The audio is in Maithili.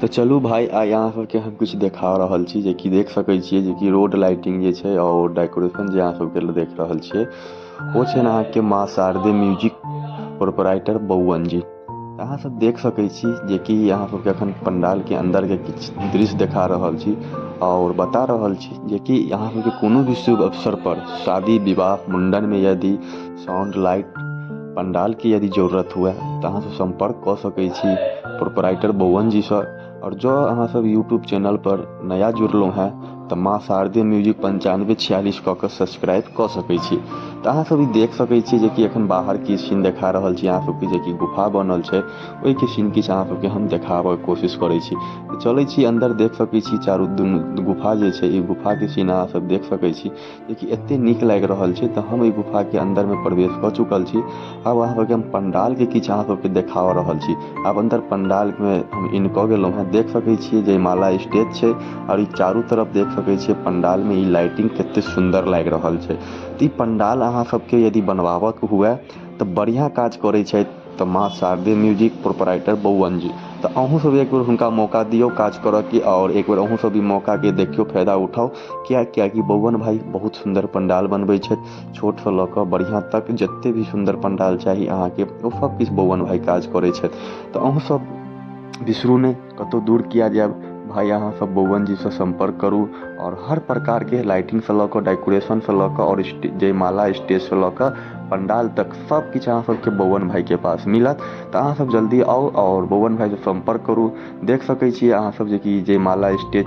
तऽ चलू भाई आइ अहाँ सबके हम किछु देखा रहल छी जेकि देख सकै छियै जेकि रोड लाइटिंग जे छै और डेकोरेशन जे अहाँ सबके देख रहल छियै ओ छै अहाँके माँ शारदे म्यूजिक प्रोपराइटर बउवन जी। अहाँ सब देख सकै छी जेकि अहाँ सबके अखन पंडाल के अंदर के किछु दृश्य देखा रहल छी और बता रहल छी जेकि अहाँ सबके कोनो भी शुभ अवसर पर शादी विवाह मुंडन में यदि साउंड लाइट पंडाल के यदि जरूरत हुए तऽ अहाँ सब संपर्क कऽ सकै छी प्रोपराइटर बउवन जी सँ। और जो अहाँ सब यूट्यूब चैनल पर नया जुड़लहुँ हैं तऽ माँ शारदे म्यूजिक 9546 कऽ के सब्सक्राइब कऽ सकै छी। तऽ अहाँ सब ई देख सकै छी जेकि एखन बाहर की सीन देखा रहल छी अहाँ सबके, जेकि गुफा बनल छै ओहिके सीन किछु अहाँ सबके हम देखाबऽ के कोशिश करै छी। तऽ चलै छी अंदर, देख सकै छी चारू दुनू गुफा जे छै, ई गुफा के सीन अहाँ सब देख सकै छी जेकि एते नीक लागि रहल छै। तऽ हम एहि गुफा के अंदर में प्रवेश कऽ चुकल छी। आब अहाँ सबके हम पंडाल के किछु अहाँ सबके देखा रहल छी। आब अंदर पंडाल में हम इन कऽ गेलहुँ हैं। देख सकै छियै जयमाला स्टेज छै और ई चारू तरफ देख सकै छियै पंडाल में ई लाइटिंग कते सुंदर लागि रहल छै। तऽ ई पंडाल अहाँ सबके यदि बनवाबऽ के हुए तऽ बढ़िया काज करै छथि तऽ माँ शारदे म्यूजिक प्रोपराइटर बउवन जी। तऽ अहूँ सब एक बेर हुनका मौका दियौ काज करऽ के और एक बेर अहूँ सब ई मौका के देखियौ, फायदा उठाउ। किया कियाकि बउवन भाई बहुत सुंदर पंडाल बनबै छथि। छोट से लऽ कऽ बढ़िया तक जते भी सुंदर पंडाल चाही अहाँके ओ सब किछु बउवन भाई काज करै छथि। तऽ अहूँ सब बिसरू नहि, कतहु दूर किया जायब भाई, अहाँ सब बउवन जी से संपर्क करू और हर प्रकार के लाइटिंग से लऽ कऽ डेकोरेशन से लऽ कऽ और जयमाला स्टेज से लऽ कऽ पंडाल तक सब किछु अहाँ सबके बउवन भाई के पास मिलत। तऽ अहाँ सब जल्दी आउ और बउवन भाई से संपर्क करू। देख सकै छियै अहाँ सब जेकि जयमाला स्टेज।